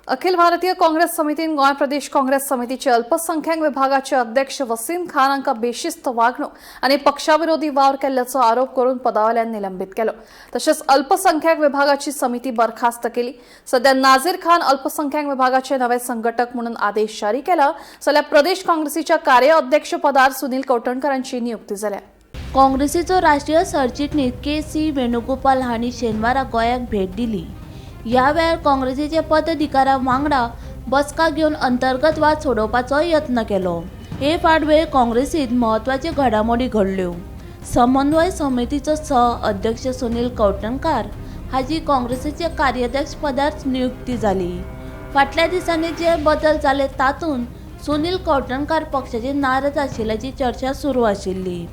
अखिल भारतीय काँग्रेस समितीन गोंय प्रदेश काँग्रेस समितीचे अल्पसंख्याक विभागाचे अध्यक्ष वसीम खान हांकां बेशिस्त वागणूक आनी पक्षाविरोधी वावर केल्ल्याचो आरोप करून पदावेल्यान निलंबीत केलो. तशेंच अल्पसंख्याक विभागाची समिती बरखास्त केली. सध्या नाझीर खान अल्पसंख्याक विभागाचे नवे संघटक म्हणून आदेश जारी केला, जाल्यार प्रदेश काँग्रेसीच्या कार्याध्यक्षपदार सुनील कवठणकरांची नियुक्ती जाल्या. काँग्रेसीचो राष्ट्रीय सरचिटणीस के सी वेणुगोपाल हांणी शेनवारा गोंयाक भेट दिली. ह्या वेळार काँग्रेसीचे पदाधिकाऱ्यां वांगडा बसका घेवन अंतर्गत वाद सोडोवपाचो यत्न केलो. हे फाटभुंयेर काँग्रेसींत म्हत्वाच्यो घडामोडी घडल्यो. समन्वय समितीचो सह अध्यक्ष सुनील कवठणकार हाजी काँग्रेसीचे कार्याध्यक्ष पदार नियुक्ती जाली. फाटल्या दिसांनी जे बदल जाले तातूंत सुनील कवठणकार पक्षाचेर नाराज आशिल्ल्याची चर्चा सुरू आशिल्ली.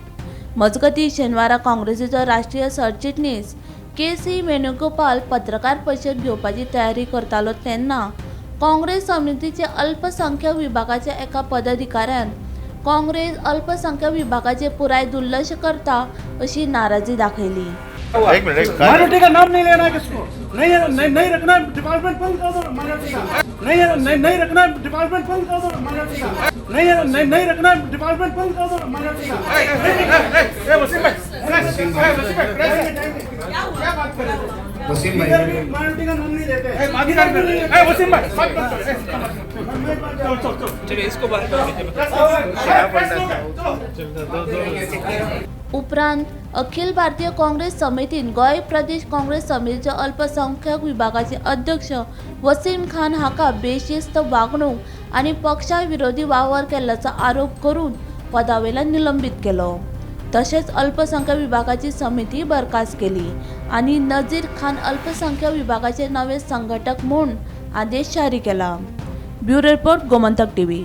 मजगतीं, शेनवारा काँग्रेसीचो राष्ट्रीय सरचिटणीस के सी वेणुगोपाल पत्रकार परिशद घेवपाची तयारी करतालो तेन्ना काँग्रेस समितीचे अल्पसंख्याक विभागाच्या एका पदाधिकाऱ्यान काँग्रेस अल्पसंख्याक विभागाचे पुराय दुर्लक्ष करता अशी नाराजी दाखयली. एक मिनट, एक माइनॉरिटी का नाम नहीं लेना है किसको, नहीं है, नहीं नहीं रखना है, डिपार्टमेंट बंद कर दो माइनॉरिटी का. नहीं है, नहीं नहीं रखना है, डिपार्टमेंट बंद कर दो माइनॉरिटी का. नहीं है, नहीं नहीं रखना है, डिपार्टमेंट बंद कर दो माइनॉरिटी का. वसीम इधर भाई. भी माइनॉरिटी का नाम नहीं लेते हैं. वसीम भाई, बात मत करो. चलो चलो. चलिए, इसको बाहर कर दीजिए. उपरांत अखिल भारतीय काँग्रेस समितीन गोंय प्रदेश काँग्रेस समितीचे अल्पसंख्याक विभागाचे अध्यक्ष वसीम खान हाका बेशिस्त वागणूक आनी पक्षा विरोधी वावर केल्ल्याचो आरोप करून पदावेल्यान निलंबीत केलो. तशेंच अल्पसंख्याक विभागाची समिती बरखास्त केली आनी नझीर खान अल्पसंख्याक विभागाचे नवे संघटक म्हूण आदेश जारी केला. Bureau report, Gomantak TV.